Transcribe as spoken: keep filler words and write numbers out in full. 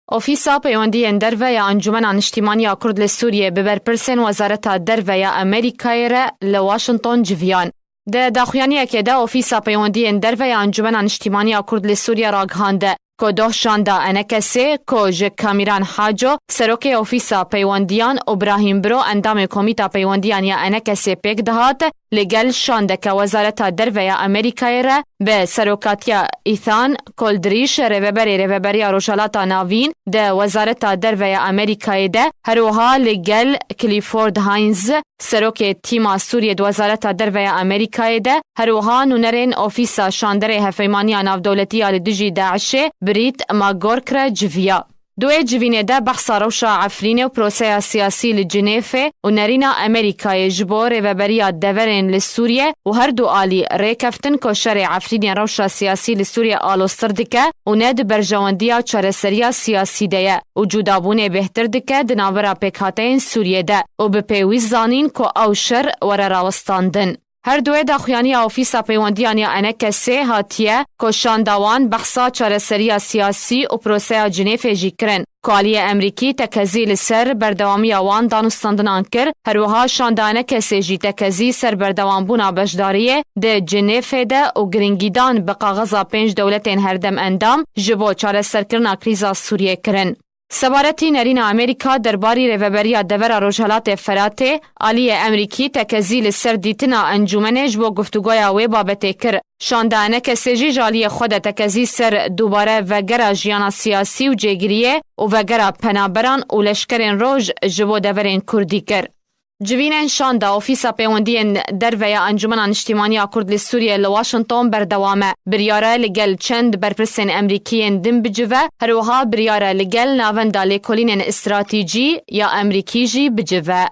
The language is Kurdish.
Ofîsa Peywendiyên Derve ya Encûmena Niştîmanî ya Kurd li Sûriyê bi berpirsên Wezareta Derve ya Amerîkayê re li Washington civiyan. Di daxuyaniyekê de Ofîsa Peywendiyên Derve ya Encûmena Niştîmanî ya Kurd li Sûriyê ragihande ku doh şanda Enekesê ku ji Kamîran Haco, serokê Ofîsa Peywendiyan, û Brahîm Biro, endamê Komîta Peywendiyan ya Enekesê pêk dihat, li gel şandeke Wezareta Derve ya Amerîkayê re bi serokatiya Ethan Koldrîş, rêveberê Rêveberiya Rojhelata Navîn di Wezareta Derve ya Amerîkayê de, her wiha li gel Clifford Hines, serokê tîma Sûriyê di Wezareta Derve ya Amerîkayê de, her wiha nûnerên Ofîsa Şanderê Hevpeymaniya Navdewletî ya li dijî DAIŞê Brît McGurk re civiya. Di wê civînê de behsa rewşa Efrînê û proseya siyasî li Cinêfê û nerîna Amerîkayê ji bo rêveberiya deverên li Sûriyê û her du alî rêkeftin ku şerê Efrînê rewşa siyasî li Sûriyê aloztir dike û ne di berjewendiya çareseriya siyasî de ye û cudabûnê bêhtir dike di navbera pêkhateyên Sûriyê de û bi pêwîst zanîn ku ew şer were rawestandin. Her duwê daxuyaniya Ofîsa Peywendiyan ya Enekesê hatiye ku şanda wan behsa çareseriya siyasî û proseya Cinêfê jî kirin, ku aliyê Emrîkî tekezî li ser berdewamiya wan danûstandinan kir, her wiha şanda Enekesê jî tekezî ser berdewambûna beşdariyê di Cinêfê de û giringîdan bi kaxeza pênc dewletên herdem endam ji bo çareserkirina krîza Sûriyê kirin. Sebaretî nerîna Amerîka derbarî rêveberiya devera Rojhelatê Feratê, aliyê Emrîkî tekezî li ser dîtina encûmenê ji bo guftûgoya wê babetê kir. Şanda Enekesê jî ji aliyê xwe de tekezî ser dubare vegera jiyana siyasî û cêgiriyê û vegera penaberan û leşkerên roj ji bo deverên Kurdî kir. Civînên şanda Ofîsa Peywendiyên Derve ya Encûmena Niştîmanî ya Kurd li Sûriyê li Washington berdewam e. Biryar e li gel çend berpirsên Emrîkî yên din bicive, her wiha biryar e li gel Navenda Lêkolînên Stratîcî ya Emrîkî jî bicive.